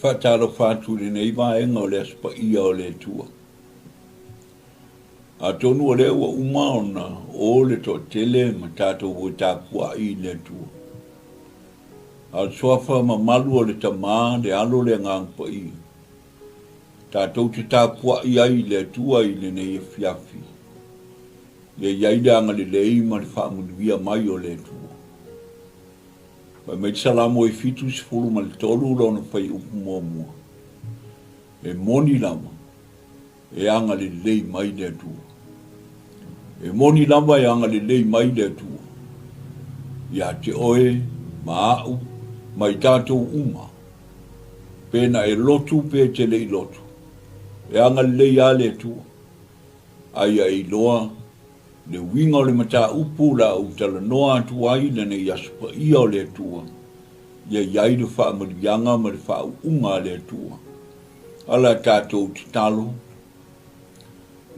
Faatalofa atu i lenei vaega o le Aso Paia o le Atua. Atonu o lea ua uma ona o le toatele ma tatou o tapuai i le Atua. A o le suafa mamalu o le Tama, le Alo, le Agaga Paia, tatou te tapuai ai i le Atua i lenei afiafi, ia i ai le agalelei ma le faamanuia mai o le Atua. Fai mai le Salamo e 73 lona fuaiupu muamua, E moni lava, e agalelei mai le Atua. E moni lava e agalelei mai le Atua ia te oe ma au ma i tatou uma, pe na e lotu pe e te le i lotu, e agalelei lava le Atua. A ia e iloa le uiga o le mataupu o le a ou talanoa atu ai i lenei Aso Paia o le Atua, ia i ai le faamanuiaga ma le faauuga a le Atua. Ala tatou tatalo,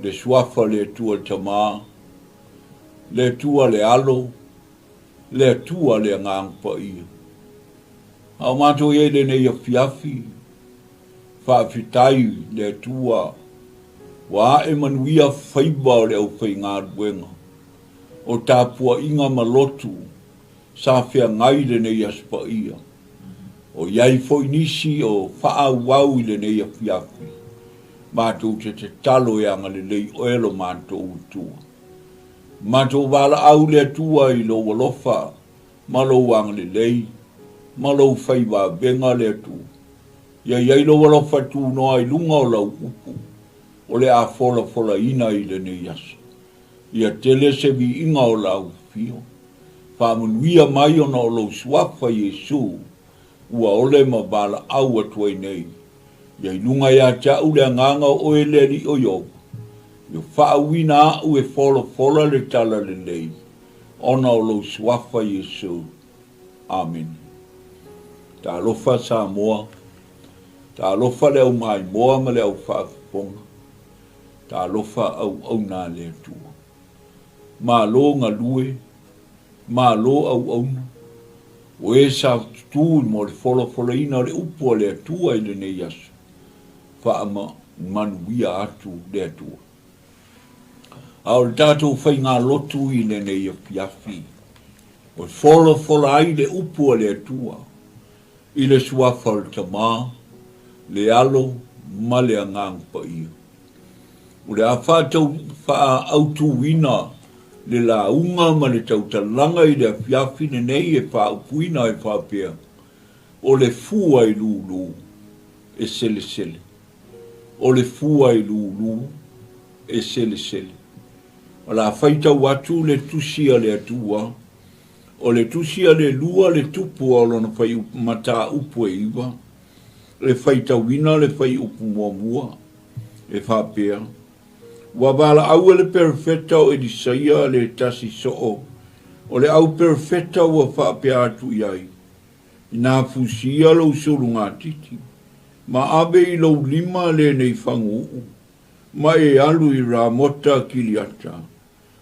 le Suafa o le Atua le Tama, le Atua le Alo, le Atua le Agaga Paia. A o matou i ai lenei afiafi, faafetai le Atua ua ae manuia faiva o le aufaigaluega, o tapuaiga ma lotu sa feagai i lenei Aso Paia. O i ai foi nisi o faaauau i lenei afiafi, matou te tatalo e agalelei oe lo matou Atua. Matou valaau le Atua i lou alofa ma lou agalelei ma lou faivavega le Atua. Ia i ai lou alofa tunoa i luga o lau upu o le a folafolaina i lenei aso. Ia tele se viiga o lau afio. Faamanuia mai ona o lou suafa Iesu ua ole ma valaau atu ai nei. Ia i luga ia te au le agaga o oe le Alii o Ieova. Ia faauuina au e folafola le talalelei ona o lou suafa Iesu. Amene. Talofa Samoa, talofa le au maimoa ma le au faafofoga, talofa auauna a le Atua. Malo galue, malo auauna, o e sa tutū mo le folafolaina o le upu a le Atua i lenei aso, faamanuia atu le Atua. A o le tatou faigalotu i lenei afiafi, o folafola ai le upu a le Atua i le suafa o le Tama, le Alo ma le Agaga Paia. O le a faaautuina le lauga ma le tautalaga i le afiafi lenei e faaupuina ai faapea, o le fua i lulu e selesele. O le fua i lulu e selesele. O le a faitau atu le tusi a le Atua, o le tusi a le lua le tupu o lona mataupu e 9, e faitauina le fuaiupu muamua, e faapea, Ua valaau e le perofeta o Elisaia le tasi soo o le au perofeta ua faapea atu i ai, Inā fusia lou sulugatiti, ma ave i lou lima lenei faguuu, ma e alu i Ramota Kiliata,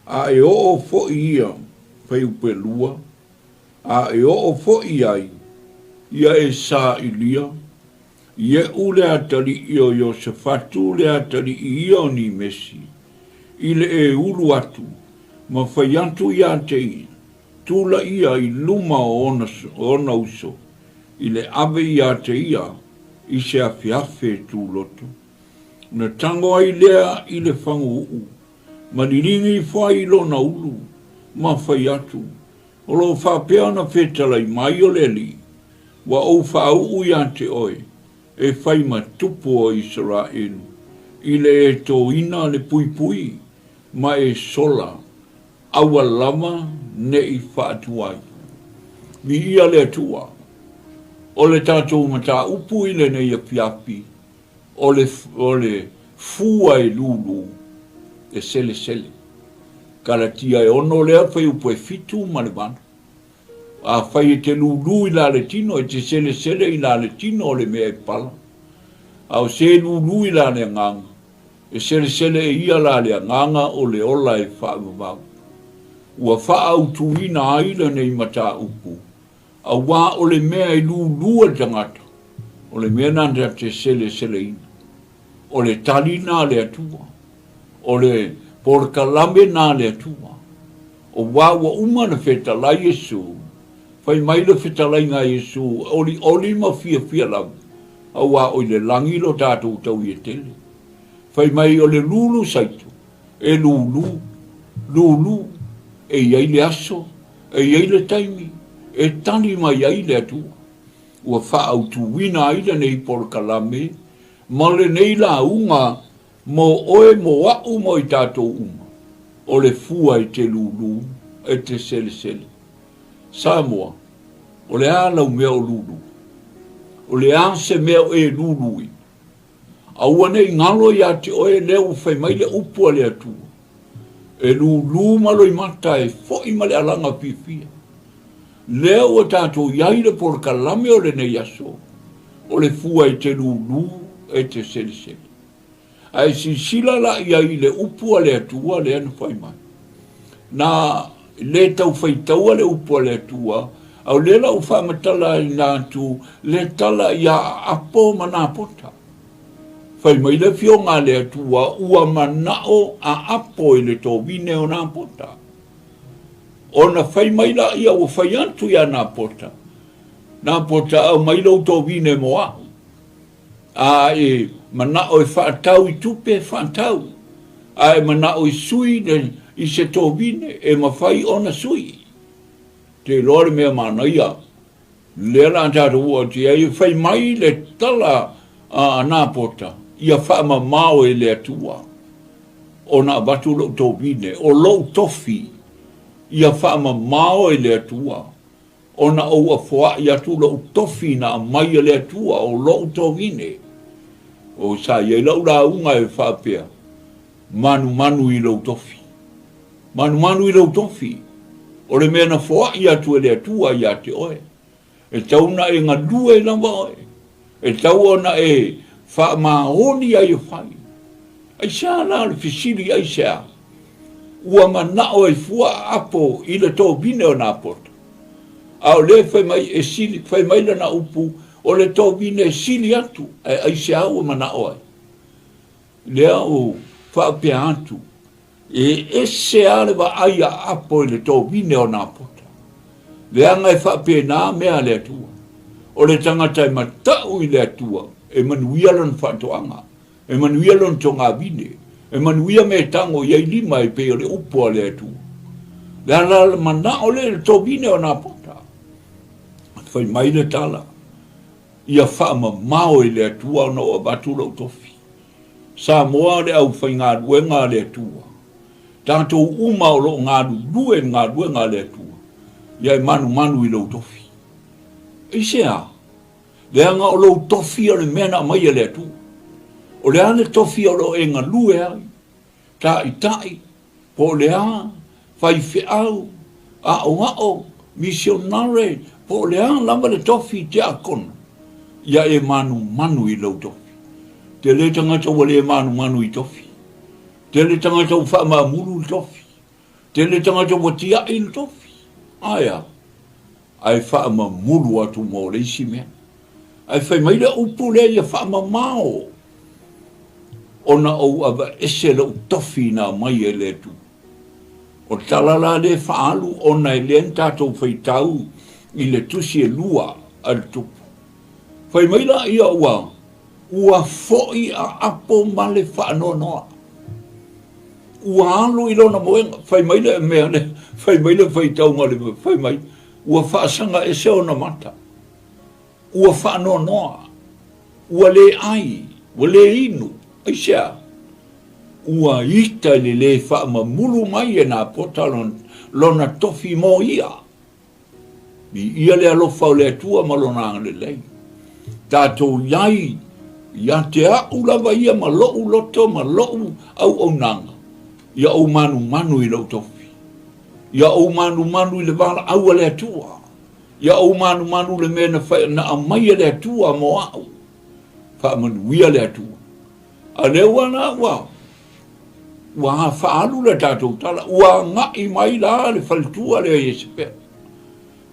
a e oo foi ia fuaiupu e 2, a e oo foi ai ia e sailia Iehu le atalii o Iosefatu le atalii ia o Nimesi, i le e ulu atu ma fai atu ia te ia, tulaia i luma o ona uso, i le ave ia te ia i se afeafe tuloto. Ona tago ai lea i le faguuu, ma liligi ifo ai i lona ulu, ma fai atu, O lo o faapea ona fetalai mai o le Alii, ua ou faauu ia te oe, e fai ma tupu o Isaraelu, i le e toina le puipui ma e sola, aua lava ne i faatuai. Viia le Atua! O le tatou mataupu i lenei afiafi, o le, o le fua e lulu e selesele. Kalatia e 6 lea fuaiupu e 7 ma le 8. Afai e te lulu i la le tino, e te selesele i la le tino o le mea e pala. A o se lulu i la le agaga, e selesele e ia la le agaga o le ola e faavavau. Ua faaautuina ai lenei mataupu, auā o le mea e lulu e le tagata, O le mea lena ta te seleseleina. O le tali lena a le Atua. O le polokalame lena a le Atua. Auā ua uma ona fetalai Iesu, fai mai le fetalaiga a Iesu, Olioli ma fiafia lava, auā o i le lagi lo tatou tauia tele. Fai mai o le lulu saito, e lulu, lulu, e i ai le aso, e i ai le taimi, e tali mai ai le Atua. Ua faaautuina ai lenei polokalame ma lenei lauga mo oe, mo a'u, mo i tatou uma, o le fua e te lūlū, e te selesele. Samoa, o le a lau mea o lūlū? O le a se mea o e lūlūina? Aua ne i galo iā te oe lea ua fai mai le upu a le Atua, E lūlū ma loimata e foʻi ma le alaga fiafia. Lea ua tatou i ai le polokalame o lenei aso, o le fua e te lūlū, e te selesele. A e silasila la i ai i le upu a le Atua lea na fai mai. Na le tau faitaua le upu a le Atua, a o lea la ua faamatalaina atu le tala ia Apo ma Napota. Fai mai le Afioga a le Atua, ua manao a Apo i le tovine o Napota. Ona fai mai laia ua fai atu iā Napota, Napota, aumai lou tovine mo a'u. A e manao e faatau i tupe, faatau. A e manao e sui i se tovine, e mafai ona sui. Te iloa le mea manaia, lea la tatou oo atu i ai, e fai mai le tala a Napota, ia faamamao e le Atua ona avatu lou tovine, o lou tofi, ia faamamao e le Atua. Ona ou afoaʻi atu loʻu tofi na aumai e le Atua, o loʻu tovine. O sa i ai lau lauga e faapea, Manumanu i lou tofi. Manumanu i lou tofi, o le mea na foaʻi atu e le Atua iā te oe. E tau ona e galue lava oe. E tau ona e faamaoni ai e fai. Aisea la le fesili aisea? Ua manao ai fua a Apo i le tovine o Napota. A o lea e fai mai e sili, fai mai lana upu, o le tovine e sili atu, ae aisea ua manao ai? Lea ua faapea atu, E ese lava le vaai a Apo i le tovine o Napota. Leaga e faapena mea a le Atua. O le tagata e matau i le Atua, e manuia lona faatoaga, e manuia lona togavine, e manuia mea e tago i ai lima e pei o le upu a le Atua. Le a la le manao lea i le tovine o Napota? Fai mai le tala, Ia faamamao e le Atua ona ou avatu lou tofi. Samoa le aufaigaluega a le Atua. Tatou uma o lo o galulue i le galuega a le Atua, ia e manumanu i lou tofi. Aisea? Leaga o lou tofi o le mea na aumai e le Atua. O le a le tofi o lo o e galue ai? Taitai, po o le a, faifeau, aoao, misionare, po o le a lava le tofi tiakono, ia e manumanu i lou tofi. Tele tagata ua le manumanu i tofi. Tele tagata ua faamaamulu le tofi. Tele tagata ua tiai le tofi. Ae a? Ae faamamulu atu mo le isi mea. Ae fai mai le upu lea ia faamamao ona ou aveese lou tofi na aumai e le Atua. O le tala la lea e faaalu ona e lea na tatou faitau i le tusi e lua a le Tupu. Fai mai la ia ua ua foi a apo ma le faanoanoa. Ua alu i lona moega. Fai mai le mea lea, fai mai le faitauga le fai mai ua faasaga ese ona mata. Ua faanoanoa, ua le ʻai, ua le inu. Aisea? Ua ita i le lē faamamulu mai e Napota lona tofi mo ia. Viia le alofa o le Atua ma Lona agalelei. Tatou i ai ia te a'u lava ia ma lo'u loto ma lo'u auaunaga, ia ou manumanu i lou tofi. Ia ou manumanu i le valaau a le Atua. Ia ou manumanu le mea na fai, na aumai e le Atua mo a'u. Faamanuia le Atua. A lea ua la ua ua faaalu le tatou tala, ua agai mai la le faletua lea Iesepele.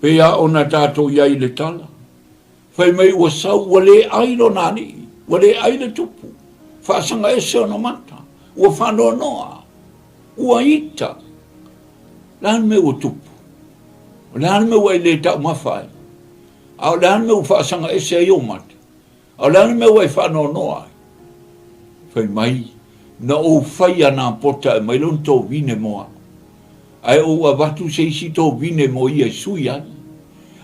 Pei lava ona tatou i ai i le tala. Fai mai ua sau, ua le ai lona alii, ua le ai le tupu, faasaga ese ona mata, ua faanoanoa, ua ita. O le a le mea ua tupu? O le a le mea ua e le taumafa ai? A o le a le mea ua faasaga ese ai ou mata? A o le a le mea ua e faanoanoa ai? Fai mai, Na ou faia Napota e aumai lona tovine mo au, ae ou avatu se isi tovine mo ia e sui ai.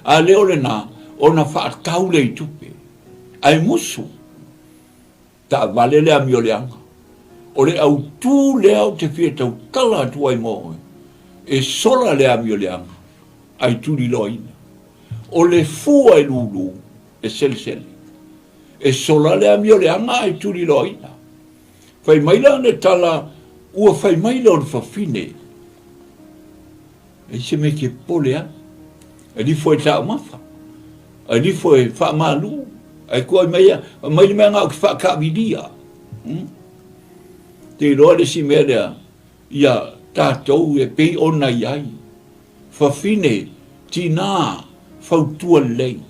A le o lena, ona faatau lea i tupe. Ae musu, taavale le amioleaga. O le autu lea ou te fia tautala atu ai mo oe, e sola le amioleaga, ae tuliloaina. O le fua e lulu, e selesele. E sola le amioleaga ae tuliloaina. Fai mai la le tala, ua fai mai lea o le fafine, E i se mea e te popole ai, e lifo e taumafa, e lifo e faamalu, ae tuai mai, aumai le mea na ou te faataavilia. Hmm? Te iloa le isi mea lea, ia tatou e pei ona i ai, fafine, tinā, fautua lelei.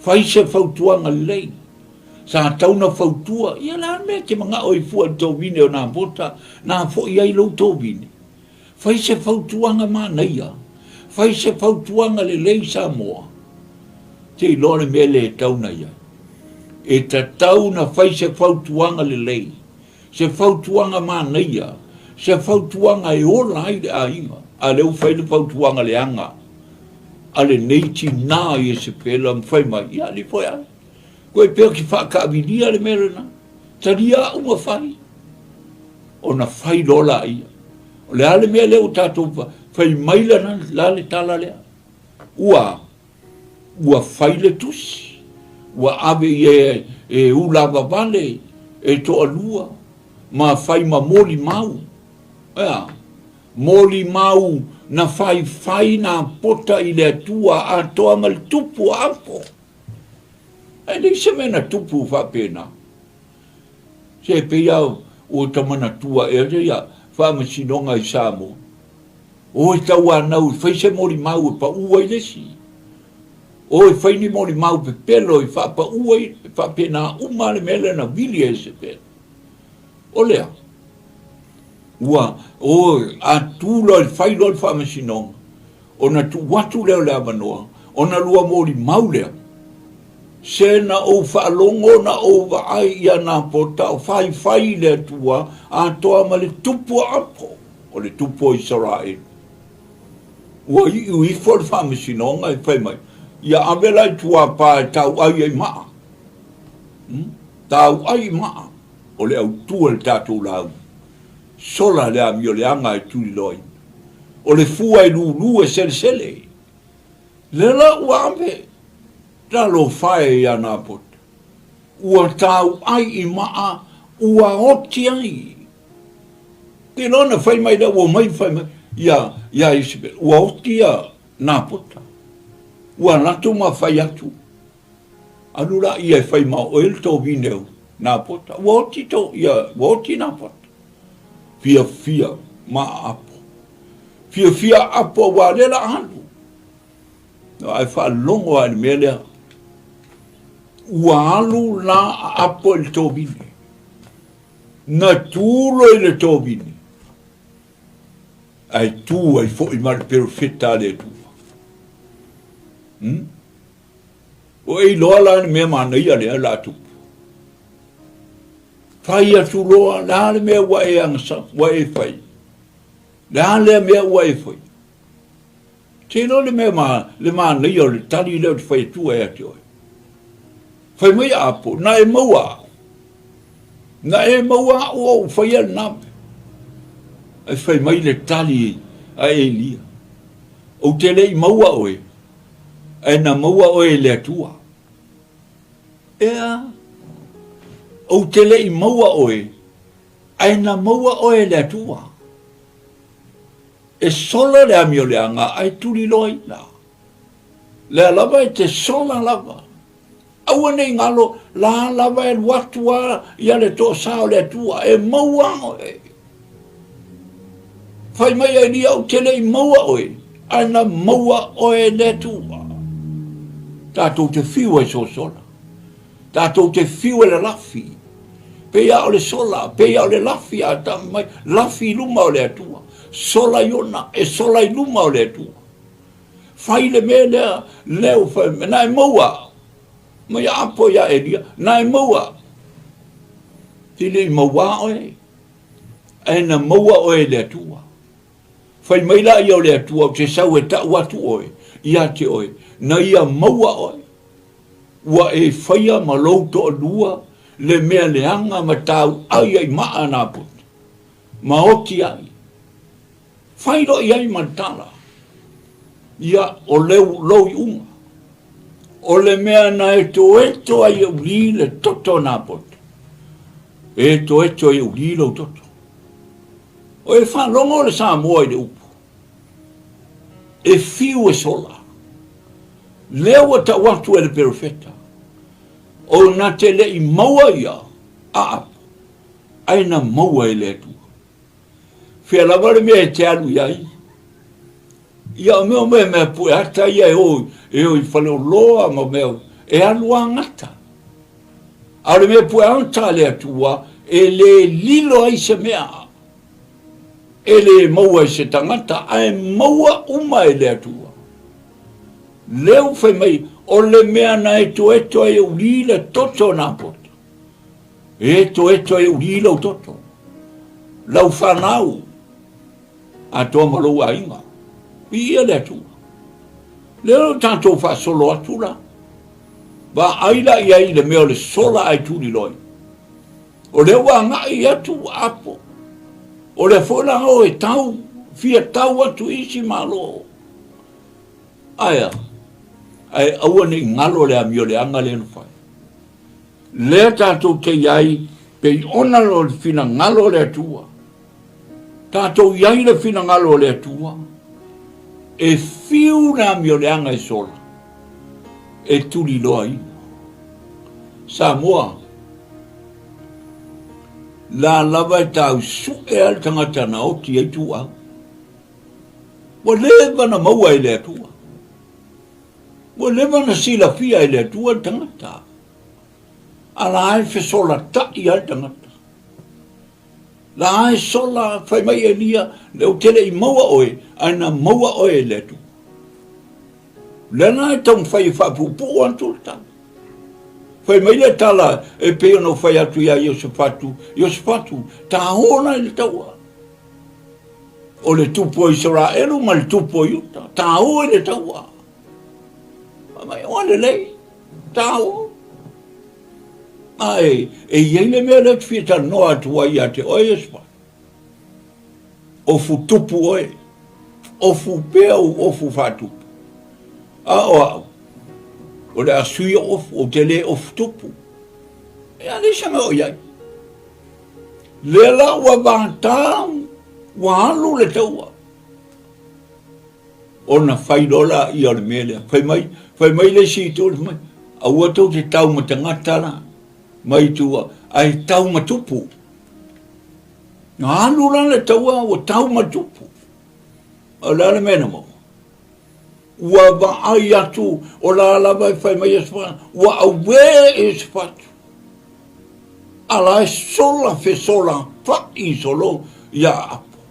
Fai se fautuaga lelei. Sa tau na fautua, ia le a le mea e te manao ai fua i le tovine o Nabota, na foi ai lou tovine? Fai se fautuaga manaia, fai se fautuaga lelei Samoa. Te iloa le mea lea e tau na i ai. E tatau na fai se fautuaga lelei, se fautuaga manaia, se fautuaga e ola ai le aiga. A lea ua fai le fautuaga leaga a lenei tinā Iesepela ma fai mai, ia alii foe ai. Koe pea ki whaakaavilia le mea lena. Talia au ma fai. Ona fai loa laia. O le a le mea lea ua tatou fai mai la, la le tala lea. Ua, ua fai le tusi. Ua ave ia e, e ulavavale, e toalua, ma fai ma molimau. Ea, molimau na faifai nā pota i le Atua atoa ma le tupu o Apo. Ae leai se mea na tupu faapena. Se pei lava ua ta manatua ea ia faamasinoga i Samoa. O e tauanau e fai se molimau e pau ai le isi. O e fai ni molimau pepelo e faapau ai, e faapena uma le mea lea na vili e Isabela. O lea, ua o a tu loa e fai loa le faamasinoga, ona tuu atu lea o le avanoa, ona lua molimau lea, Se na ou faalogo na ou vaai ia Napota o faifai i le Atua atoa ma le tupu o Apo, o le tupu o Isaraelu. Ua iu ifo le faamasinoga e fai mai, ia ave la i tuapā e tauai ai maa. Hmm? Tauai maa o le autu o le tatou lauga. Sola le amioleaga e tuliloaina. O le fua e lūlū e selesele. Lea la ua ave talofa e iā Napota, ua tauai i maa, ua oti ai. Te iloa na fai mai lea ua omai fai mai ia ia Isabel, ua oti ia Napota. Ua latou ma fai atu, alu la ia e fai ma oe le tovine o Napota. Ua oti to, ia, ua oti Napota. Fiafia ma apo. Fiafia apo ua lea la alu. Ae faalogo lava i le mea lea. Ua alu la a apo i le tovine. Na tulo i le tovine. Ae tu ai foi ma le perofeta a le Atua. Hmm? O e iloa la le mea manaia lea la tupu. Fai atu loa, la le mea ua e agasa, ua e fai. Le a lea mea ua e fai? Te iloa le mea ma, le manaia o le tali lea o te fai atua ia te oe. Fai mai a Apo, na e maua au. Na e maua au o ou faia lena mea. Ae fai mai le tali a Elia, ou te le i maua oe, ae na maua oe e le Atua. Ea, ou te le i maua oe, ae na maua oe e le Atua. E sola le amioleaga ae tuliloaina. Lea lava e te sola lava. Aua ne i galo, la lava e alu atu a ia le toasā o le Atua, e maua oe. Fai mai a Elia, ou te le i maua oe, ae na maua oe e le Atua. Tatou te fiu e sosola. Tatou te fiu e lalafi. Pei a o le sola, pei a o le lafi a tama mai, lafi i luma o le Atua. Sola i ona, e sola i luma o le Atua. Fai le mea lea, lea ua fai mai, na e maua mai Aapo ia Elia, na e maua. Te le i maua oe, ae na maua oe e le Atua. Fai mai la ia o le Atua, ou te sau e tau atu oe ia te oe, na ia maua oe. Ua e faia ma lou toalua le mea leaga ma tau ai ai maa a Napoto, ma oti ai. Fai loa i ai ma le tala, Ia, o leu, lou iuga, o le mea na etoeto ai e uli le toto o Napoto, e etoeto ai e uli lou toto. O e faalogo le Samoa i le upu, e fiu e sola. Lea ua tau atu e le perofeta, o na te le i maua ia Aapo, ae na maua e le Atua. Fea lava le mea e te alu i ai, ia o mea o mea mea pue ata ia e o, e o i faleoloa ma mea, e alu a gata. A o le mea pue ata a le Atua, e le lilo ai se mea, e le maua e se tagata, ae maua uma e le Atua. Lea ua fai mai, o le mea na etoeto ai e uli le toto o Napoto, e etoeto ai e uli lou toto, lau fanau, atoa ma lou aiga. Viia le Atua. Lea o tatou faasolo atu la. Vaai la i ai i le mea o le sola ae tuliloa. O lea ua agai atu ua apo. O lea foi la o e tau, fia tau atu i isi Malo. Ae a? Ae aua ne i galo le amioleaga lea na fai. Lea tatou te i ai pei ona o le finagalo o le Atua. Tatou i ai le finagalo o le Atua e fiu le amioleaga e sola e tuliloaina. Samoa, la lava e tau sue a le tagata na oti ai tuau. Ua leva na maua e le Atua. Ua leva na silafia e le Atua le tagata. A la e fesolatai a le tagata. La e sola, fai mai Elia, le ou te le i maua oe, ae na maua oe e le Atua. Lea la e taumafai e faapuupuu atu le tala. Fai mai le tala e pei ona ou fai atu iā Iosefatu, Iosefatu, tāola i le taua. O le tupu o Isaraelu ma le tupu o Iuta, tāoa i le taua. Fai mai, ua lelei, tāoa. Ae, e i ai le mea lea ou te fia talanoa atu ai ia te oe, Iosefatu. Ofu tupu oe, ofu pea ou ofu faatupu. A o au, o le a sui ou ofu, ou te le ofu tupu. E a leai se mea o i ai. Lea la ua vatā, ua alu le taua. Ona fai loa laia o le mea lea. Fai mai, fai mai le isi itu, fai mai, aua tou te tau ma tagata la, mai tua, ae tau ma tupu. Na alu la le taua ua tau ma tupu. O le a le mea na maua? Ua vaai atu, o la lava e fai mai Iosefatu, ua auē e Iosefatu. A la e sola fesola fa'i solo ia Apo.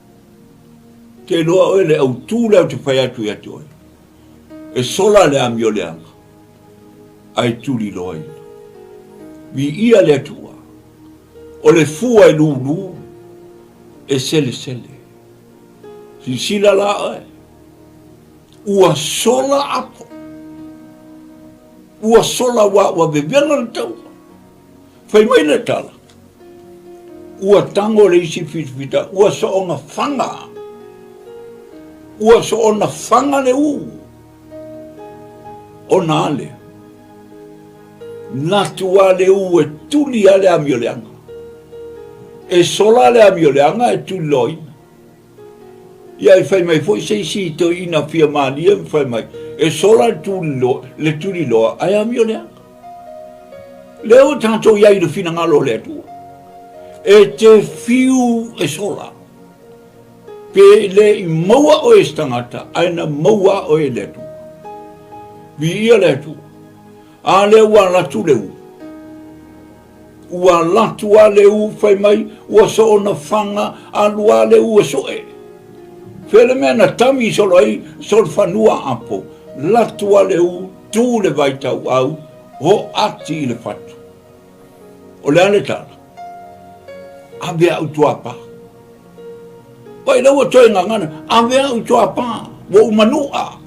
Te iloa oe le autū lea ou te fai atu ia te oe. E sola le amioleaga, ae tuliloaina. Viia le Atua. O le fua e lūlū, e selesele. Silasila la oe, ua sola apo. Ua sola ua ua vevela le taua. Fai mai le tala, ua tango le isi fitafita, ua soona faga. Ua soona faga le u. Ona ale. Natu a le u e tuli a le amioleaga. E sola le amioleaga e tuliloaina. Ia e fai mai foi se isi toeaina fia malie ma fai mai, e sola le tuliloa, le tuliloa ae amioleaga. Lea ua tatou i ai i le finagalo o le Atua. E te fiu e sola. Pe le i maua oe e se tagata, ae na maua oe e le Atua. Viia le Atua. A lea ua alu atu le u. Ua alu atu lava le u fai mai ua soona faga alu lava le u e sue. Fea le mea na tami solo ai solofanua apo, latu lava le u tu le vai tauau hoati i le fatu. O le a le tala? Ave au tuapa. Oi lea ua toe gagana, ave au tuapa, ua ou manua.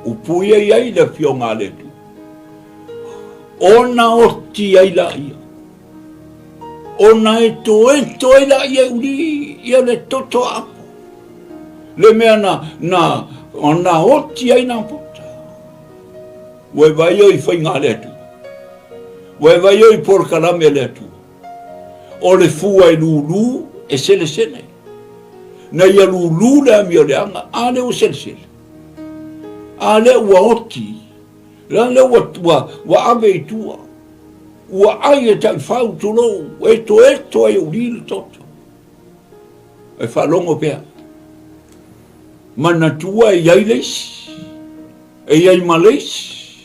Upu ia i ai le afioga a le Atua. Ona oti ai laia. Ona etoeto ai laia e uli ia le toto a apo. Le mea na, na, na oti ai Napota. Ua e vaai i faiga a le Atua. Ua e vaai i polokalame a le Atua. O le fua e lūlū e selesele. Na ia lūlū le amioleaga, a lea ua selesele. A lea ua oti, la lea ua, ua, ua ave i tua. Ua ai e taifau tulou, etoeto ai e uli le toto. E faalogo pea. Manatua e i ai le isi, e i ai ma le isi,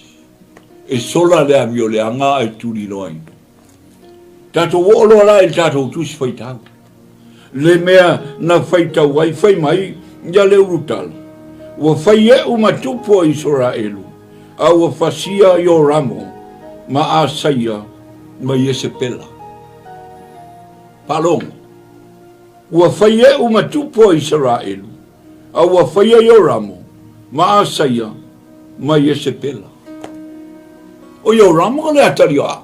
e sola le amioleaga ae tuliloaina. Tatou oo loa la i le tatou tusi faitau. Le mea na faitau ai, fai mai ia le ulutala, ua fai eʻu ma tupu o Isaraelu, a ua fasia Ioramo ma Asaia ma Iesepela. Faalogo. Ua fai eʻu ma tupu o Isaraelu, a ua faia Ioramo ma Asaia ma Iesepela. ʻO Ioramo o le atali o Aʻu.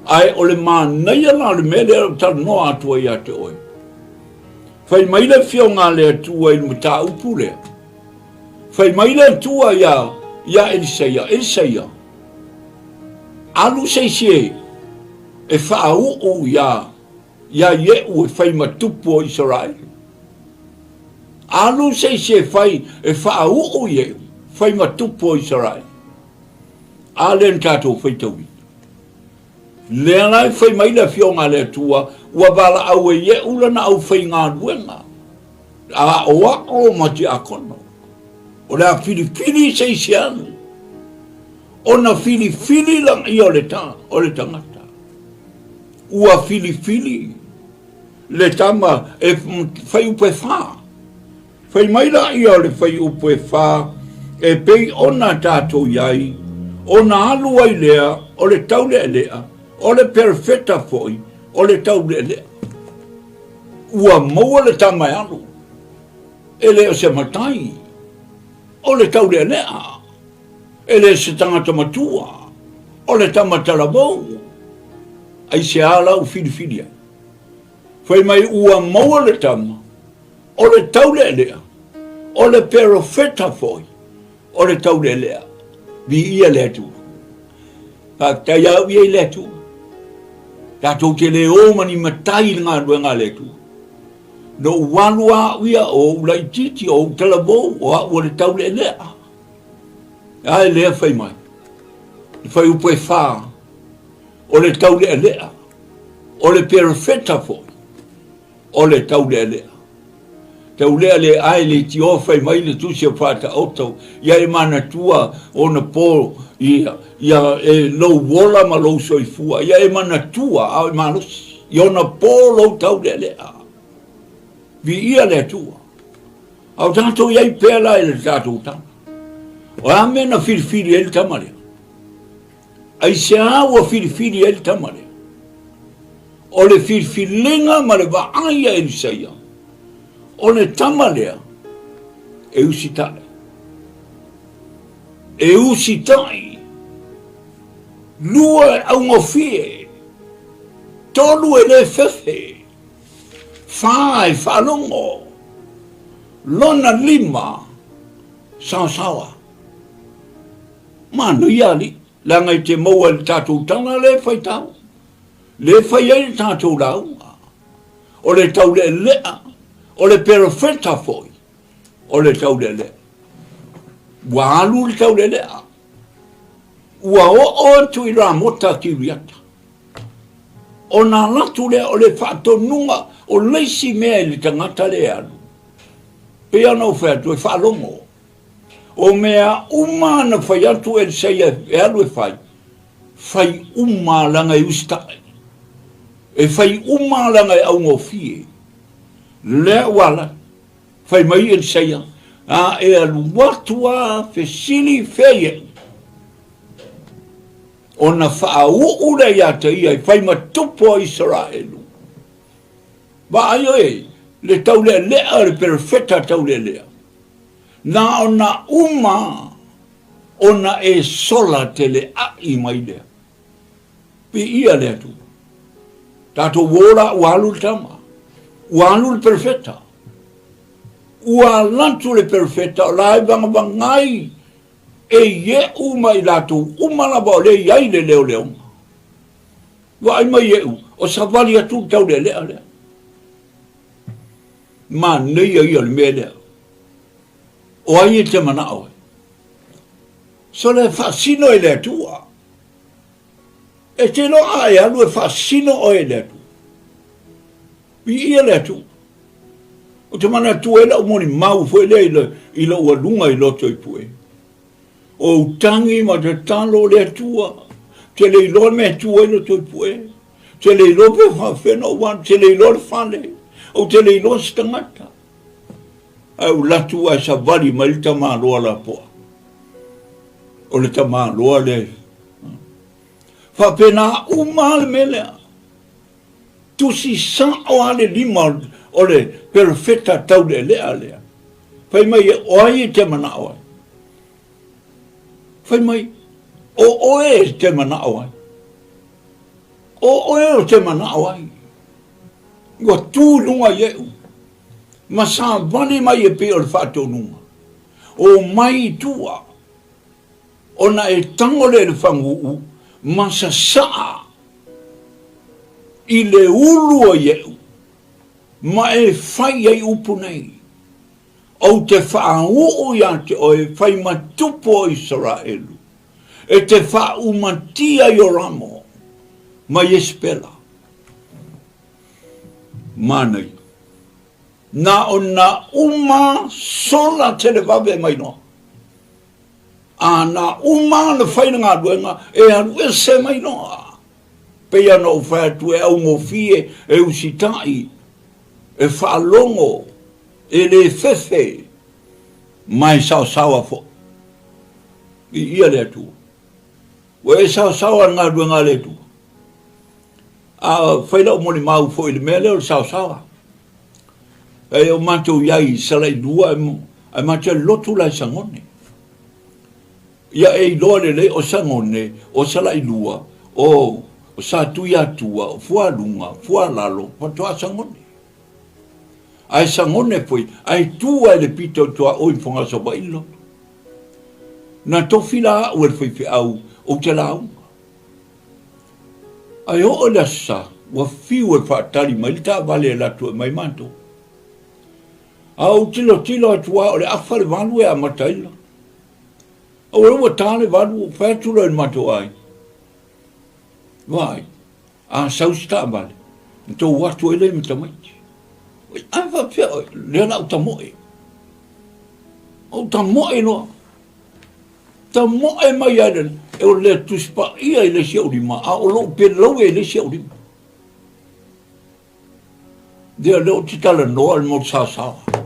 Ae o le manaia la o le mea lea o talanoa atu ai ia te oe. Fai mai le afioga a le Atua i le mataupu lea. Fai mai le Atua iā, iā Elisaia, Elisaia, alu se isi e, e faauu iā, iā Ieʻu e fai ma tupu o Isaraelu. Alu se isi e fai, e faauu Ieʻu, fai ma tupu o Isaraelu. A lea na tatou faitauina. Lea la e fai mai le Afioga a le Atua, ua valaau e Ieʻu lana aufaigaluega, a aʻoaʻo ma tiakono. O le a filifili se isi alu, ona filifili laia o le ta, o le tagata. Ua filifili le tama e fai upu e fā. Fai mai laia o le fuaiupu e fā e pei ona tatou i ai, ona alu ai lea o le taulealea, o le perofeta foi o le taulealea. Ua maua le tama e alu, e le o se matai, o le taulealea, e le o se tagata matua, o le tama talavou. Aisea la ua filifili ai? Fai mai ua maua le tama, O le taulealea, o le perofeta foi, o le taulealea. Viia le Atua. Faafetai au ia i le Atua. Tatou te le o ma ni matai i le galuega a le Atua. Na ou alu lava au ia, o ou laitiiti, o ou talavou, o au o le taulealea. Ae lea fai mai, le fuaiupu e fā, o le taulealea, o le perofeta foi, O le taulealea. Taulealea ae leitioa fai mai le tusi o Faataoto ia e manatua ona po ia, ia e lou ola ma lou soifua ia e manatua a o e malosi i ona po lou taulealea. Viia le Atua. A o tatou i ai pea la i le tatou tama. O a mea na filifili ai le tama lea? Aisea ua filifili ai le tama lea? O le filifiliga ma le vaai a Elisaia, o le tama lea e usitai. E usitai. Lua e augofie. Tolu e le fefe. Fā e faalogo. Lona lima, saosaoa. Manaia alii, leaga e te maua i le tatou tala lea e faitau, lea e fai ai le tatou lauga. O le taulealea, o le perofeta foi, o le taulealea. Ua alu le taulealea, ua oo atu i Ramota Kiriata. Ona alu atu lea o le faatonuga o le isi mea i le tagata lea e alu. Pei ona ou fai atu, e faalogo. O mea uma na fai atu Elisaia e alu e fai, fai uma leaga e usitai. E fai uma leaga e augofie. Lea ua ala, fai mai Elisaia, a e alu atu a fesili fea Iehu. Ona faauu lea ia te ia e fai ma tupu o Isaraelu. Vaai oe, le taulealea, le perofeta taulealea. Na ona uma ona e sola telea'i mai lea. Viia le Atua. Tatou o la ua alu le tama. Ua alu le perofeta. Ua alu atu le perofeta o la e vagavagai e Ie'u ma i latou uma lava o lea e i ai le leoleoga. Vaai mai Ie'u, o savali atu le taulealea lea. Manaia ia o le mea lea. O ai e te manao ai? Sole e faasino e le Atua. E te iloa a e alu e faasino oe e le Atua. Viia le Atua. Ou te manatua ai lau molimau foi lea i, le, i lou aluga i loto i Pue. Ou tagi ma tatalo le Atua. Te le iloa le mea e tu ai loto i Pue. Te le iloa pe faafefea ona ou alu. Te le iloa le fale. Ou te le iloa se tagata. Ae ou alu atu ae savali mai le tamaloa lapoa. O le tamaloa lea. Faapena uma le mea lea. Tusi sao lava le lima o le perofeta taulealea lea. Fai mai, o ai e te manao ai? Fai mai, o oe e te manao ai. O oe o te manao ai. Ua tu i luga Ie'u, ma savali mai e pei o le faatonuga. O mai i tua, ona e tago lea i le fagu'u ma sasaa i le ulu o Ie'u, ma e fai i ai upu nei, Ou te faauu iā te oe fai ma tupu o Isaraelu, e te faaumatia Ioramo ma Iesepela. Manaia. Na ona uma sola televave mai loa. A na uma ona fai le galuega, e alu ese mai loa. Pei ona ou fai atu e augofie, e usitai, e faalogo, e le fefe, ma e saosaoa foi. Viia le Atua. Ua e saosaoa i le galuega a le Atua. A fai lau molimau foi i le mea lea o le saosaoa. E o matou i ai i Salailua, ae matou i lotu la i Sagone. Ia e iloa lelei o Sagone, o Salailua, o Satuiatua, o Fualuga, Fualalo, faatoa Sagone. Ae Sagone foi, ae tu ai le pito i tuaoi i Fogasavaii le lotu. Na tofi la au e le faifeau ou te lauga. Ae oo i le Aso Sa, ua fiu e faatali mai le taavale e alu atu e aumai matou. A ou tilotilo atu lava o le afa le valu e amata ai le lotu. Aua ua ta le valu, ou fai atu loa i le matou aiga, Vaai, a sau se taavale, na tou atu ai lea ma tamaiti. Oi, a faapefea oe, lea la ou tamoe. Ou tamoe loa. Tamoe mai ai le, o le Tusi Paia i le isi ou lima, a o lou peleue i le isi ou lima. Lea lea ou te talanoa i le motu saosaoa.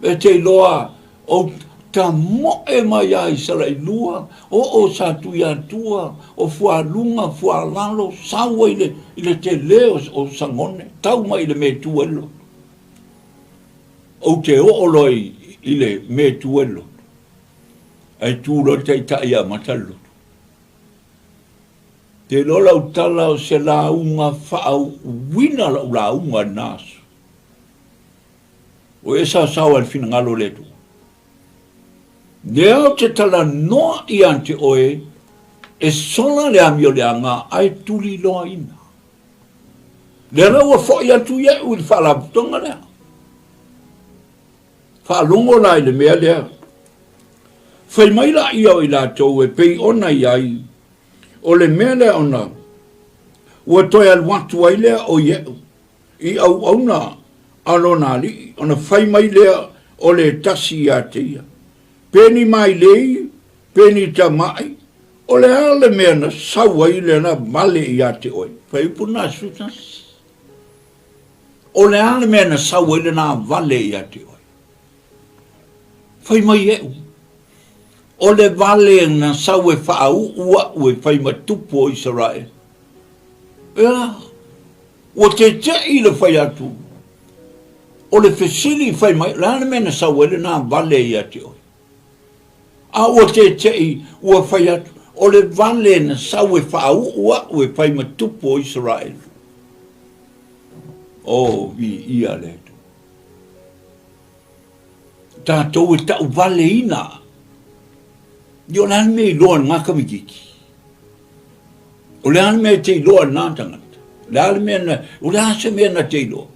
E te iloa ou tamoe mai ai i Salailua, oo Satuiatua, o Fualuga, Fualalo, sau ai i le, i le tele o, o Sagone, tau mai i le mea e tu ai le lotu. Ou te oo loa i, i le mea e tu ai le lotu. Ae tu loa le taitai e amata le lotu. Te iloa lau tala o se lauga faauuina lau lauga i lena aso. Ua e saosaoa i le finagalo o le Atua. Lea ou te talanoa ia te oe e sola le amioleaga ae tuliloaina. Lea la ua foi atu iaʻu i le faalapotopotoga lea. Faalogo la i le mea lea. Fai mai laia o i latou e pei ona i ai, o le mea lea ona ua toe alu atu ai lea o Iehu i auauna a lona alii, ona fai mai lea O le tasi ia te ia. Pe ni mailei, pe ni tama'i, o le a le mea na sau ai lena vale ia te oe? Fuaiupu lena 11. O le a le mea na sau ai lena vale ia te oe? Fai mai eʻu, o le vale na sau e faauu aʻu e fai ma tupu o Isaraelu. Ea, ua teteʻi le fai atu, o le fesili fai mai, o le a le mea na sau ai lena vale ia te oe? A ua teteʻi, ua fai atu, o le vale na sau e faauu aʻu e fai ma tupu o Isaraelu. O, viia le Atua. Tatou e tauvaleina. Ia o le a le mea iloa e lena tamaitiiti? O le a le mea e te iloa e lena tagata? O le a le mea na, o le a se mea na te iloa?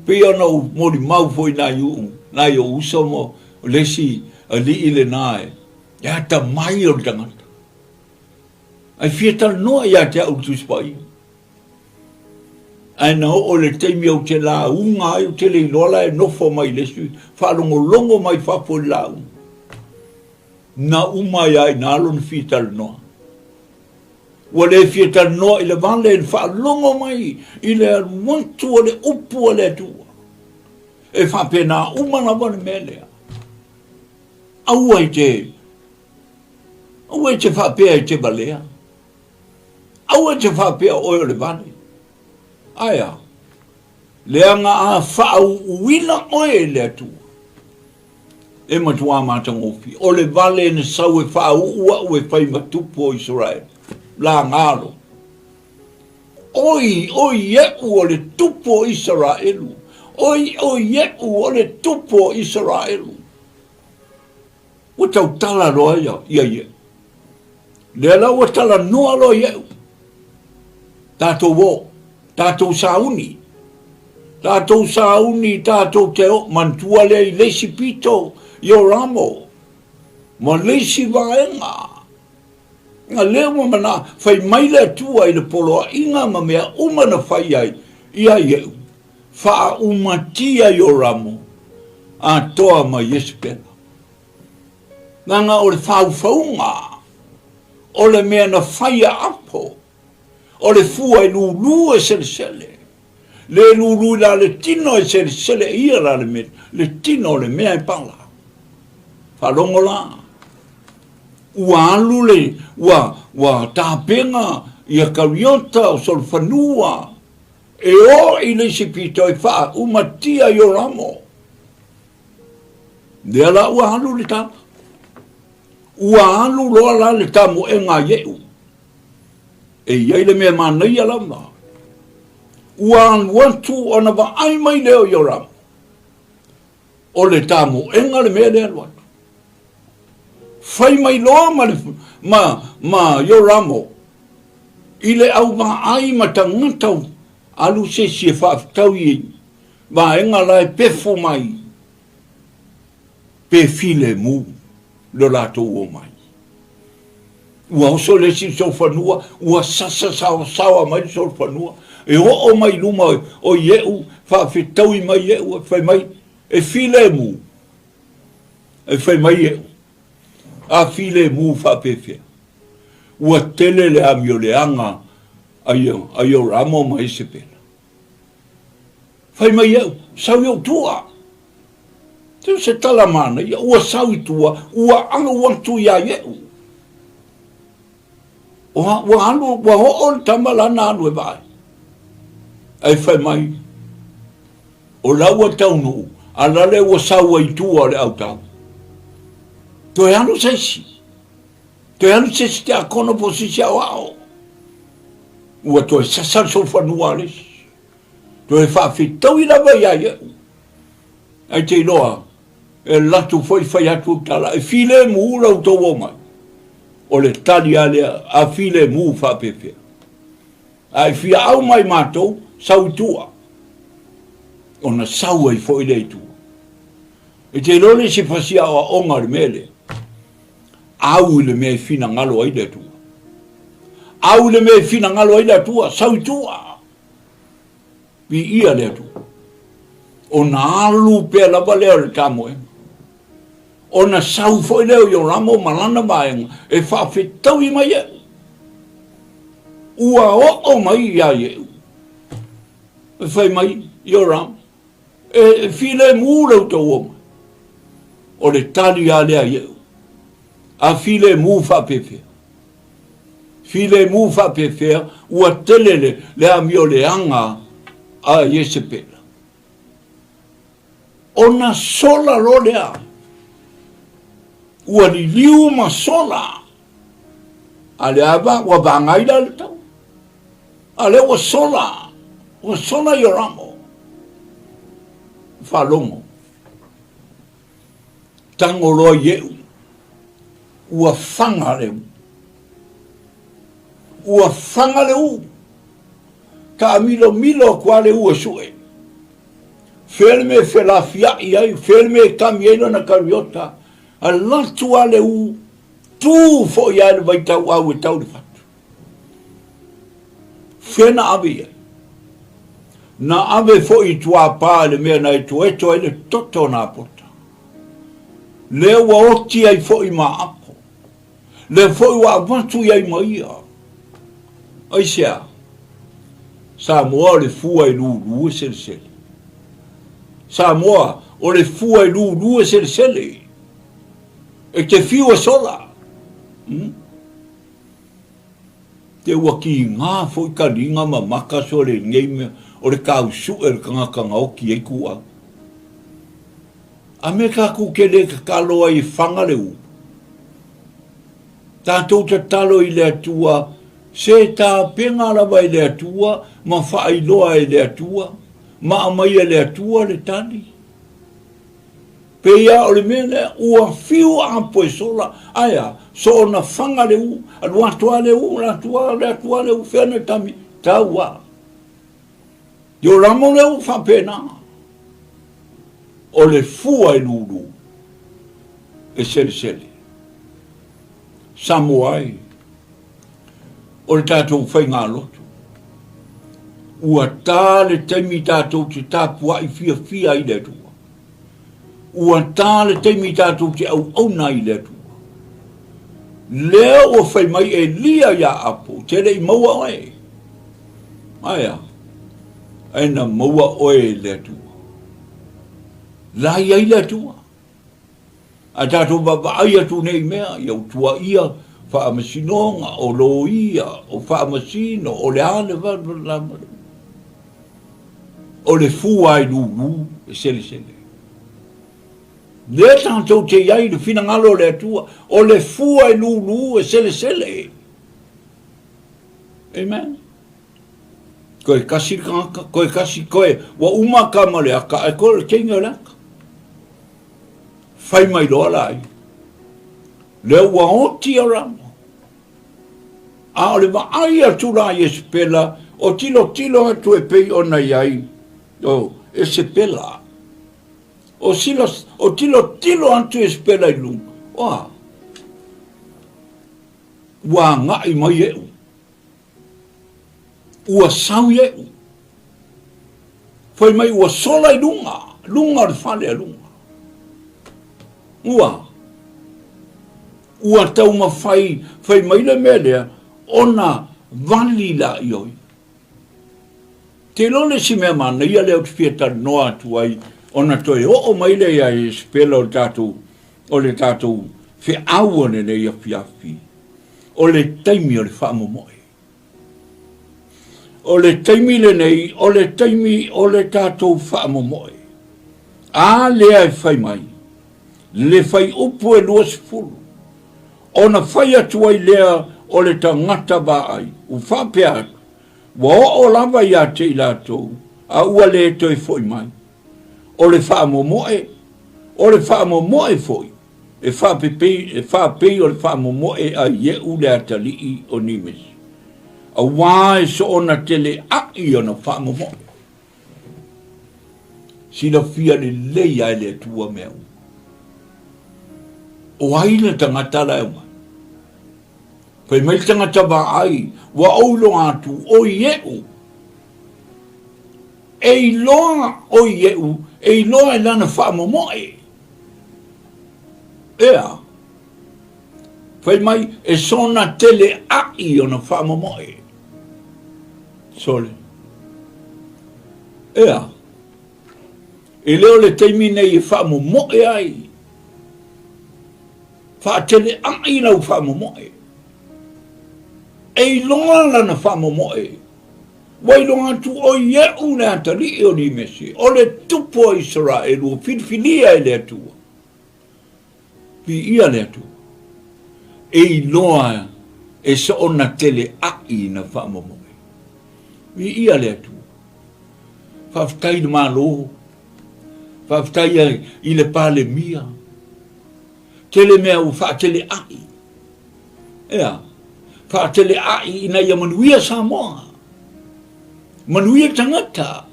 Pei ona ou molimau foi nai uu, nai ou uso ma le isi alii lena e, e atamai o le tagata. Ae fia talanoa ia te au i le Tusi Paia. Ae na oo i le taimi ou te lauga ai, ou te le iloa la e nofo mai le isi, faalogologo mai fafo i le lauga. Na uma ai lava i ina lona fia talanoa. Ua le fia talanoa i le vale, i le faalogo mai i le alu atu o le upu a le Atua. E faapena uma lava le mea lea. Aua e te, aua e te faapea e te valea. Aua e te faapea o oe o le vale. Ae a? Leaga a faauuina oe e le Atua, e matuā matagofie. O le vale na sau e faauu aʻu e fai ma tupu o Isaraelu. Laga loa. Oi, o Ieʻu o le tupu o Isaraelu. Oi, o Ieʻu o le tupu o Isaraelu. Ua tautala loa ia, ia Ieʻu. Lea la ua talanoa loa Ieʻu. Tatou o, tatou sauni. Tatou sauni, tatou te o, manatua lea i le isi pito i o Ramo, ma le isi vaega. Na lea ua mana, fai mai le Atua i le poloaiga ma mea uma na fai ai ia Ieʻu, faaumatia i o Ramo, atoa ma Iesepela. Leaga o le faufauga o le mea na fai a apo, o le fua e lūlū e selesele, le lūlū i la le tino e selesele e ia la le mea, le tino o le mea e pala. Faalogo la, ua alu le, ua, ua tapena ia Kariota o Solofanua e o i le isi pito e faaumatia i o Ramo. Lea la ua alu le tala. Ua alu loa la le tamoega a Ieʻu. E i ai le mea manaia lava. Ua alu atu ona vaai mai lea o Iorama. O le tamoega le mea lea alu atu. Fai mai loa ma, le, ma, ma Ioramo i le au vaai ma tagata alu se isi e faafetau i vaega la e pefu mai pe filemu lo latou omai. Ua oso le isi solofanua, ua sasa saosaoa mai le solofanua, e oo mai i luma o Ieʻu, faafetaui mai Ieʻu, e fai mai, e filemu. E fai mai Ieʻu, a filemu faapefea. Ua tele le amioleaga a Ioramo ma Isepela. Fai mai Ieʻu, sau i ou tua. Teu se tala manaia, ua sau i tua, ua alu atu iā Ieʻu. Ua, ua alu, ua oo le tama lana alu e vaai. Ae fai mai, o la ua taunuu, a la le ua sau ai i tua o le autau. Toe alu se isi. Toe alu se isi tiakono po o se isi aoao. Ua toe sasa le solofanua a le isi. Toe faafetaui lava iā Ieʻu. Ae te iloa, e alu atu foi fai atu le tala, e filemu la outou omai. O le tali lava lea, a filemu faapefea. A e fia au mai matou, sau i tua. Ona sau ai foi lea i tua. E te iloa le isi fasi aoaoga o le mea lea. Au i le mea e finagalo ai le Atua. Au i le mea e finagalo ai le Atua, sau i tua. Viia le Atua. Ona alu pea lava lea o le tamoega. Ona sau foi lea o Ioramo ma lana vaega e faafetaui mai Iehu. Ua oo mai ia Iehu. E fai mai Ioramo, e filemu le outou o mai. O le tali lava lea a Iehu, a filemu faapefea? Filemu faapefea ua tele le, le amio leaga a Iesepela. Ona sola loa lea, ua liliu ma sola, a lea va, ua vagai la le tau. A lea ua sola, ua sola Ioramo. Faalogo. Tago loa Iehu, ua faga le u. Ua faga le u. Taamilomilo atu lava le u e sue. Fea le mea e felafiai ai, fea le mea e kami ai lana kariota. Alu atu lava le u, tu foi lava i le vaitauau e tau i le fatu. Fea na ave i ai? Na ave foi i tuapā i le mea na etoeto ai le toto o Napota. Lea ua oti ai foi ma Apo. Lea foi ua avatu i ai ma ia. Aisea? Samoa o le fua e lulu e selesele. Samoa o le fua e lulu e selesele. E te fiu e sola. Hmm? Te ua kīnā foi kaliga ma maka sole i lenei mea o le kausuʻe o le tagata na oti ai kūʻau. A me kākou ke lē tatalo ai e faga le ulu. Tātou tatalo i le Atua, se tapena lava e le Atua ma faailoa e le Atua ma aumai e le Atua le tali. Pei lava o le mea lea, ua fiu apo e sola, ae a, soona faga le u, alu atu lava le u, alu atu lava, alu atu lava le u, fea na tami, tau lava. Ioramo le u faapena, o le fua e lulu, e selesele. Samoa e, o le tatou faigalotu, ua ta le taimi tatou te tapuai fiafia ai i le Atua. Ua ta le taimi tatou te auauna ai i le Atua. Lea ua fai mai Elia iā Apo, te le i maua oe. Ae a? Ae na maua oe e le Atua. La i ai le Atua. A tatou vaavaai atu nei mea, ia ua tuaia faamasinoga, o loia, o faamasino, o le a le O le fua i lulu e selesele. Lea tatou te i ai i le finagalo o le Atua, o le fua i lulu e selesele. Amen. Koe kasi le tagata, koe kasi, koe, ua uma ka ma le aka, ae koe o le teine o le aka. Fai mai loa la ia. Lea ua oti a ramo. A o le vaai atu la i Esepela, o tilotilo atu e pei ona i ai, o Esepela. O, sila, o tilotilo atu Esepela i luga, o a? Ua agai mai Iehu. Ua sau Iehu. Fai mai ua sola i luga, luga o le fale a luga. Ua. Ua taumafai fai mai le mea lea ona vali la i oi. Te iloa le isi mea manaia lea ou te fia talanoa atu ai ona toe oo mai lea ia Iesepela o le tatou o le tatou feau o lenei afiafi, o le taimi o le faamomoe. O le taimi lenei, o le taimi o le tatou faamomoe. A lea e fai mai, le fuaiupu e 20, ona fai atu ai lea o le tagata vaai, ua faapea atu, ua oo lava ia te i latou, a ua le toe foi mai. O le faamomoe, o le faamomoe foi, E faapepei, e faapei o le faamomoe a Iehu le atalii o Nimesi, auā e soona teleaʻi ona faamomoe. Silafia lelei a e le Atua mea uma. O ai le tagata la e omai? Fai mai le tagata vaai, ua ou iloa atu, o Iehu. E iloa o Iehu E iloa i lana faamomoe. Ea. Fai mai, e sona tele a'i ona faamomoe. Sole. Ea. E le o le taimi nei e faamomoe ai. Faatelea'i lau faamomoe. E iloa lana faamomoe. Ua iloa atu o Iehu le atalii o Nimesi, o le tupu o Isaraelu ua filifilia e le Atua. Viia le Atua. E iloa e soona telea'i na faamomoe. Viia le Atua. Faafetai i le Malo. Faafetai i le Palemia. Tele mea ua faatelea'i. Ea, faatelea'i ina ia manuia Samoa. Manuia tagata.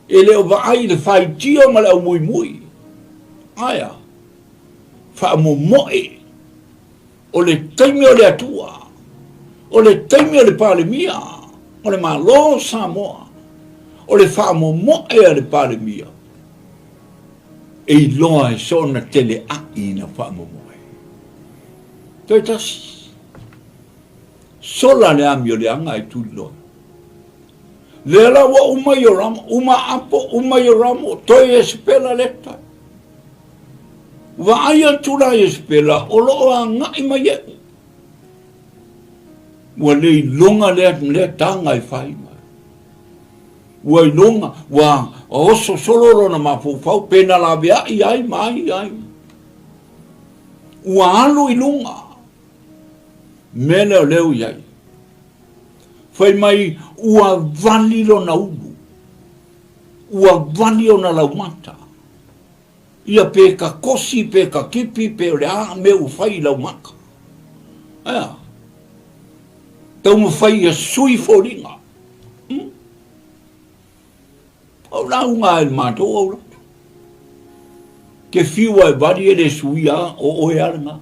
E le o vaai i le faitio ma le aumuimui. Aea, faamomoe o le taimi o le Atua, o le taimi o le Palemia, o le Malo o Samoa, o le faamomoe a le Palemia, e iloa e soona telea'i na faamomoe. Toe tasi, sola le amioleaga e tuliloa. Lea la ua uma Iorama, uma Apo, uma Ioramo, toe Iesepela leta. Vaai atu la Iesepela o lo o agai mai eʻu. Ua le iloga lea, lea taga e fai mai. Ua iloga, ua oso solo lona mafaufau, pe na laveai ai ma ai ai. Ua alu i luga, mea lea o lea ua i ai. Fai mai ua vali lona ulu, ua vali ona laumata. Ia pe ka kosi, pe ka kipi, pe o le a mea ua fai i laumata. Ae a? Taumafai ia sui foliga. Hmm? Au lauga ai le matou au loto. Ke fiu ai vali e le suia o oe a lena.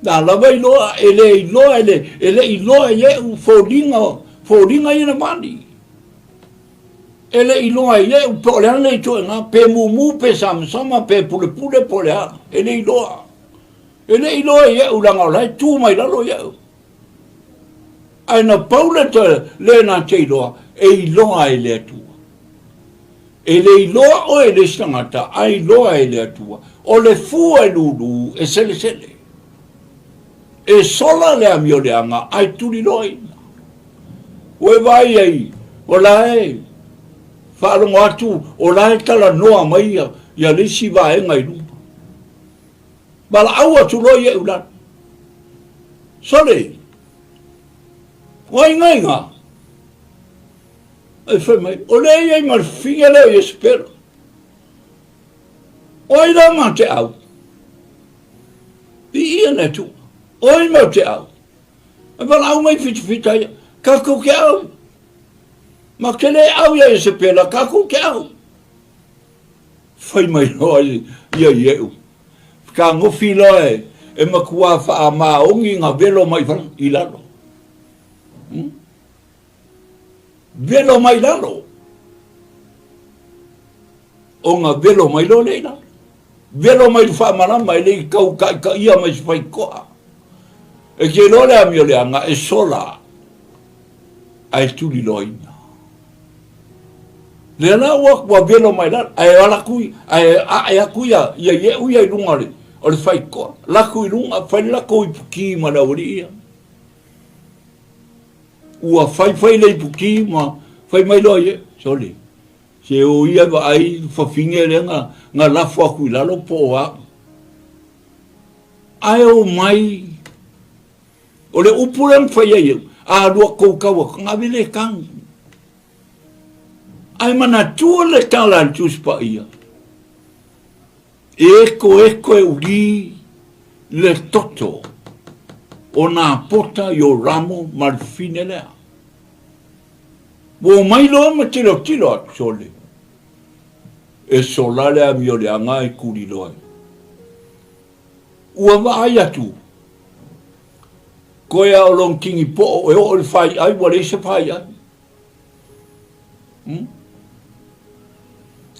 Na lava iloa, e le iloa, e le, e le iloa e eʻu foliga, foliga ia na vali. E le iloa e eʻu po o le a le ituaiga, pe mumu, pe samasama, pe pulepule, po o le a, e le iloa. E le iloa e eʻu leaga o la e tu mai lalo iaʻu. Ae na pau le le na te iloa, e iloa e le Atua. E le iloa oe e le isi tagata, ae iloa e le Atua. O le fua e lulu, e selesele. E sola le amioleaga, ae tuliloaina. Ua e vaai ai, o la e faalogo atu, o la e talanoa mai ia, ia le isi vaega i luma. Valaau atu loa ia i lalo. Sole, o ai ngaiga? Ai fai mai, o lea i ai ma le fafine lea o Iesepela. O ai la ma te au? Viia le Atua. O ai ma te au? E valaau mai fitafita ia, kakou ke au. Ma ke le au ia Iesepela, kakou ke au. Fai mai loa ia Iehu, Fetagofi loa e matua faamaoni na velo mai i lalo. Hmm? Velo mai lalo. O na velo mai loa lea i lalo. Velo mai le faamalama e le i tau taitaia mai se faitoa. E te iloa le amioleaga e sola ae tuliloaina. Lea la ua, ua velo mai lalo, ae ala atu, ae ae atu ia, ia Iehu ia i luga o le, o le faitoa. Latou i luga, fai le latou ipuki ma le aualii ia. Ua fai fai le ipuki ma fai mai loa Iehu, sole, se o ia vaai fafine lea na, na lafo atu i lalo po o au. Ae o mai, o le upu lea na fai ai au, a lua kou tau atu, na ave le tanu. Ae manatua le tala a le Tusi Paia, e ekoeko e uli le toto o Napota i o Ramo ma le fafine lea. Ua omai loa ma tilotilo atu sole, e sola le amioleaga e tuliloa ai. Ua vaai atu, koe a o lona kini poʻo e oo i le faiʻai, ua leai se faiʻai. Hmm?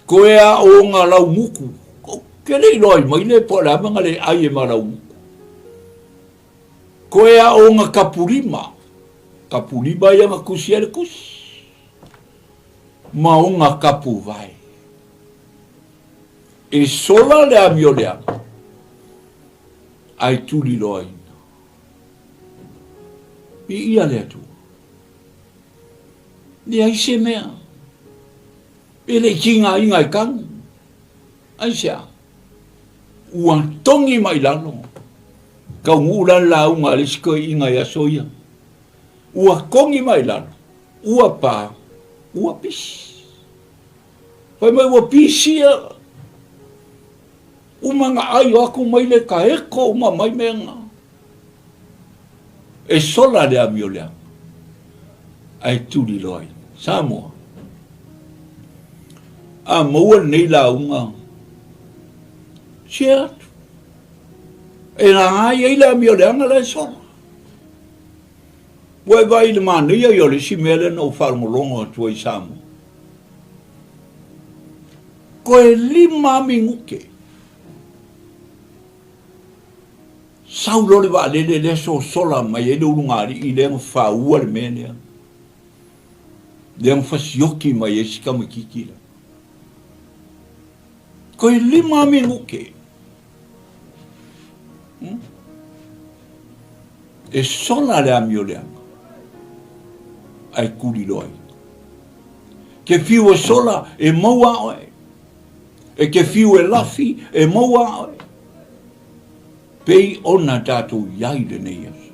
Koe a o nga laumuku. Ou te le i loa i mai le po o le a mea na le ai e ma laumuku. Koe a o nga kapulima. Kapulima ia na kusi ai le kusi. Ma o nga kapuvae. E sola le amioleaga ae tuliloaina. Viia le Atua. Leai se mea. E le i tigaina e tanu. Aisea? Ua togi mai lalo. Taunuu la le lauga a le isi toeaina i aso ia. Ua togi mai lalo. Ua pa. Ua pisi. Fai mai ua pisia. Uma na ai o aku mai le ka eko uma mai mea na. E sola le amioleaga ae tuliloa ai. Samoa. A maua lenei lauga, share atu. E lagai ai le amioleaga la e sola. Ua e vaai i le manaia ia o le isi mea lea na ou faalogologo atu ai i Samoa. Toe 5 minute. Sau loa le vaalele lea sosola mai ai le ulugalii lea na faua le mea lea. Lea na fasioki mai ai si tamaitiiti lea. Toe 5 minute. E sola le amioleaga ae tuliloa ai. Ke fiu e sola e maua a oe. E ke fiu e lafi e maua a oe. Pei ona tatou i ai lenei aso.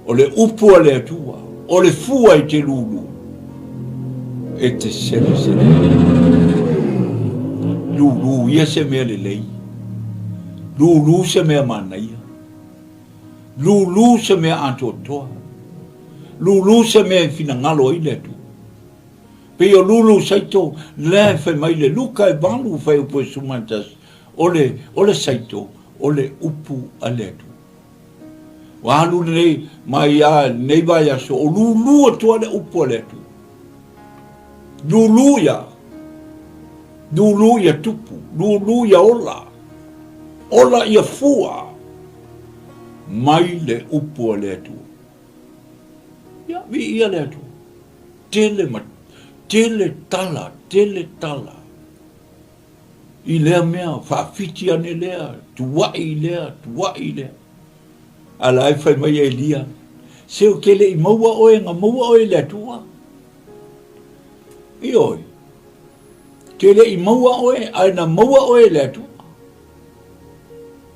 O le upu a le Atua, o le fua i te lulu, e te selesele. Lulu ia se mea lelei. Lulu se mea manaia. Lulu se mea atoatoa. Lulu se mea e finagalo ai le Atua. Pei o lulu saito, lea e fai mai le Luka e 8 fuaiupu e 11, o le, o le saito, o le upu a le Atua. Ua alu lenei mai a lenei vaiaso, o lulu atu le upu a le Atua. Lulu ia, lulu ia tupu, lulu ia ola, ola ia fua, mai le upu a le Atua. Ia, viia le Atua. Tele ma, tele tala, tele tala. I lea mea, faafiti ane lea, tuai lea, tuai lea. A la e fai mai Elia, se o ke le i maua oe, na maua oe le Atua. Ioe, ke le i maua oe, ae na maua oe le Atua.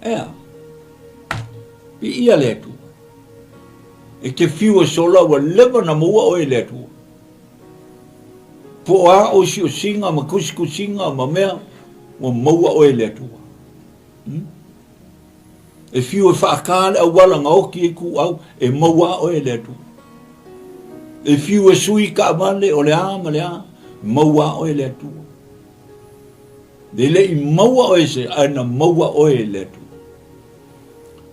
Ea, viia le Atua. E te fiu e sola ua leva na maua oe le Atua. Po o a osiosiga ma kusikusiga ma mea, ua maua oe e le Atua. E fiu e faakā le auala na oti ai kūʻau, e maua oe e le Atua. E fiu e sui taavale o le a ma le a, maua oe e le Atua. E le i maua oe se, ae na maua oe e le Atua.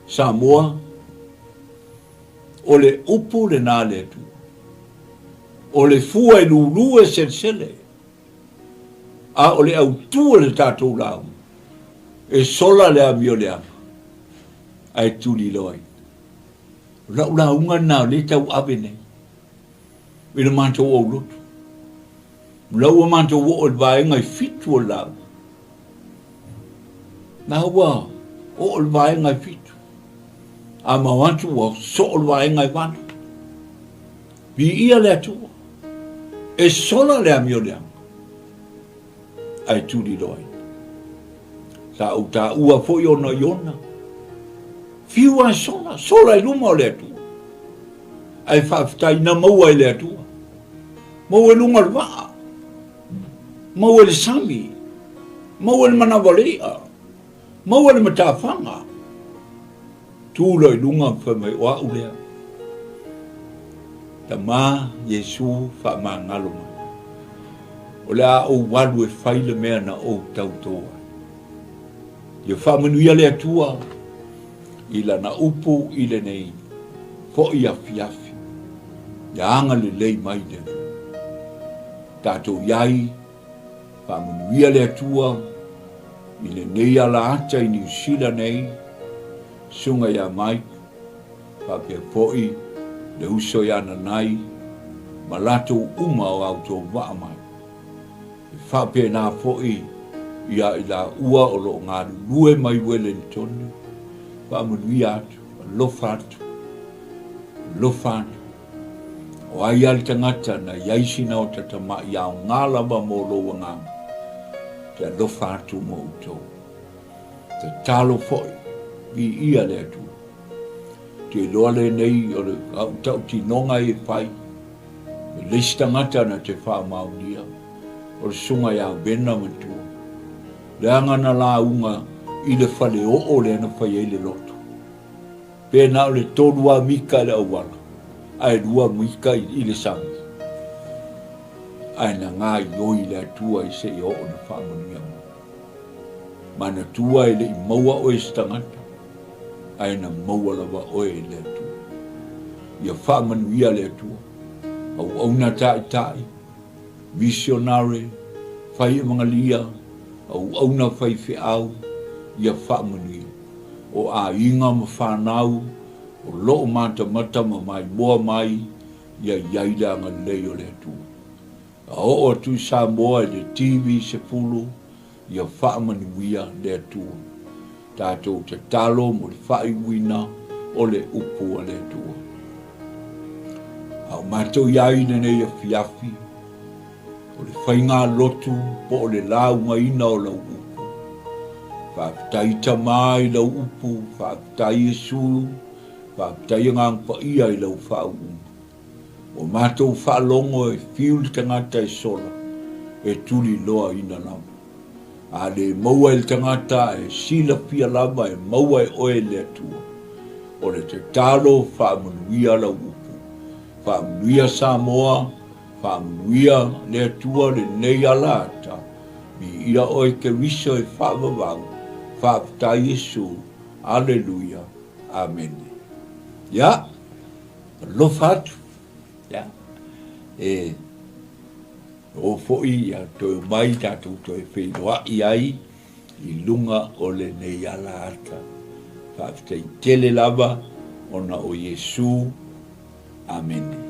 Samoa, o le upu lena le Atua. O le fua e lulu e selesele, a o le autū o le tatou lauga, e sola le amioleaga, ae tuliloaina. O lau lauga lena o lea e tauave nei, i le matou aulotu. O la ua matou oo i le vaega e 7 o le lauga. Na ua oo i le vaega e 7. A mau atu ua soo le vaega e 8. Viia le Atua. E sola le amioleaga. Ae tuliloaina. Sa ou taua foi ona i ona. Fiu a sola, sola i luma o le Atua. Ae faafetai na maua e le Atua. Maua i luga o le vaa. Maua i le sami. Maua i le manawa o le i'a. Maua i le matafaga. Tu loa i luga fai mai o au lea. Tama Iesu faamagalo mai. O le a ou alu e fai le mea na ou tautō ai. Ia faamanuia le Atua i lana upu i lenei foi afiafi. Ia agalelei mai le Atua. Tatou i ai. Faamanuia le Atua i lenei alaata i Niu Sila nei, Susuga ia Mike, faapea foi le uso ia Nanai ma latou uma o a outou vaa mai. E faapena foi ia i laua o lo o galulue mai Uelenitone, faamanuia atu, alofa atu, alofa atu. O ai lava le tagata na i ai sina ota tamai aoga lava mo lou agaga, te alofa atu mo outou. Tatalo foi, viia le Atua. Te iloa lenei o le au tautinoga e fai, e le isi tagata na te faamaonia, o le susuga ia Vena Matua. Leaga na lauga i le faleoo lea na fai ai le lotu. Pe na o le 3 lava mita i le auala, ae 2 mita i le sami. Ae na gaioi le Atua i seia oo na faamanuia mai. Manatua e le i maua oe e se tagata, ae na maua lava oe e le Atua. Ia faamanuia le Atua, auauna taitai, misionare, fai evagalia, auauna faifeau, ia faamanuia. O aiga ma fanau, o loo matamata ma maimoa mai, ia iai le agalelei o le Atua. A oo atu i Samoa i le TV 10, ia faamanuia le Atua. Tatou tatalo mo le faaiuina o le upu a le Atua. A o matou iai lenei afiafi, o le faiga lotu po o le laugaina o lau upu. Faafetai Tama i lau upu, faafetai Iesu, faafetai Agaga Paia i lau faauuga. O matou faalogo e fiu le tagata e sola, e tuliloaina lava. A le maua e le tagata e silafia lava e maua e oe le Atua. O le tatalo faamanuia lau upu. Faamanuia Samoa, faamanuia le Atua lenei alaata. Viia oe Keriso e faavavau. Faafetai Iesu. Aleluia. Amene. Ia, alofa atu. Ia, e o foi ia toe mai tatou toe feiloai ai i luga o lenei alaata. Faafetai tele lava ona o Iesu. Amene.